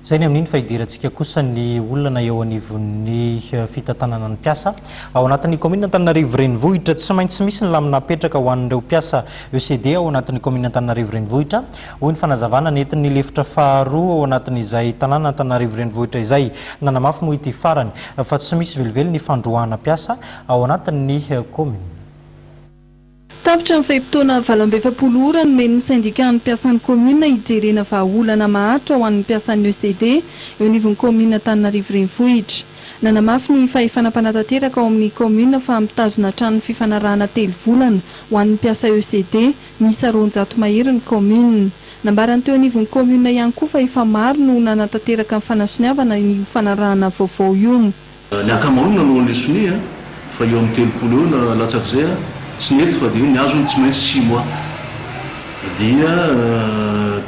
Izay ny amin'iny fa hidirantsika kosa ny olana eo anivon'ny fitantanana ny mpiasa ao anatin'ny kaominina Antananarivo Renivohitra. Tsy maintsy misy ny lamina apetraka ho an'ireo mpiasa ECD ao anatin'ny kaominina Antananarivo Renivohitra, hoy ny fanazavana nentin'ny lefitra faharoa ao anatin'izay tanàna Antananarivo Renivohitra izay. Nanamafy moa ity farany fa tsy misy velively ny fandroahana mpiasa ao anatin'ny kaominina. Tapitra ny fe-potoana 48 ora nomen'ny sendikan'ny mpiasan'ny kaominina hijerena vahaolana maharitra ho an'ny mpiasan'ny ECD eo anivon'ny kaominina Antananarivo Renivohitra. Nanamafy ny fahefana mpanatanteraka ao amin'ny kaominina fa mitazona hatrany ny fifanarahana telo volana ho an'ny mpiasa ECD miisa 200 mahery ny kaominina. Nambaran'ny teo anivon'ny kaominina ihany koa fa efa maro no nanatanteraka ny fanasoniavana io fanarahana vaovao io. Ny ankamaroany nanao an'ilay sonia fa eo amin'ny 30 eo na latsak'izay tsy nety fa dia ny azony tsy maintsy six mois. Dia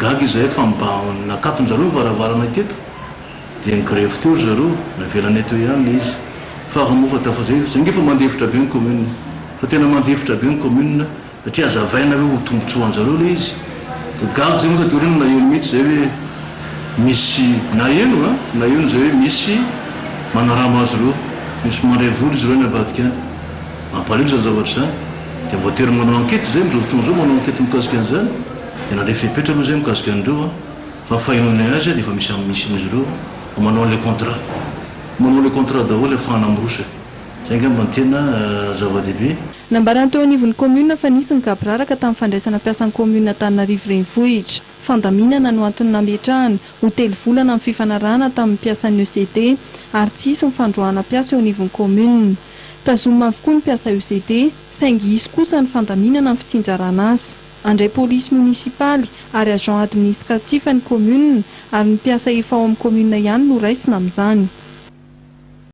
gaga izahay fa mba nakaton-dry zareo ny varavaranay teto dia ni-grevy teo ry zareo, navelanay teo ihany ilay izy. Fa raha moa fa tafa-zay, zay ange fa mandefitra be ny commune, fa tena mandefitra be ny commune. Satria hazavaina hoe ho tombotsoan-jareo ilay izy. Dia gaga zay moa taty aoriana naheno mihitsy zay hoe misy, naheno an, naheno zay hoe misy manarama azy ireo, misy mandray vola izy ireo any ambadika any. Mampalahelo izany zavatra izany. Dia voatery manao enquête zay amin'izao fotoana izao, manao enquête mikasika an'izany. Dia nandray fepetra aloha zay mikasika an'ireo an. Fa ny fahenoanay azy dia efa misy misy amin'izy ireo manao an'ilay contrat. Manao an'ilay contrat daholo ahafahana miroso e. Zay angamba no tena zava-dehibe. Nambaran'ny teo anivon'ny kaominina fa nisy ny gaboraraka tamin'ny fandraisana mpiasan'ny kaominina Antananarivo Renivohitra. Fandaminana no antony nametrahana ho telo volana ny fifanarahana tamin'ny mpiasan'ny ECD ary tsy hisy ny fandroahana mpiasa eo anivon'ny kaominina. Tazomina avokoa ny mpiasa ECD saingy hisy kosa ny fandaminana ny fitsinjarana asa. Handray polisy monisipaly ary agent administratif ny kaominina ary ny mpiasa efa ao amin'ny kaominina ihany no raisina amin'izany.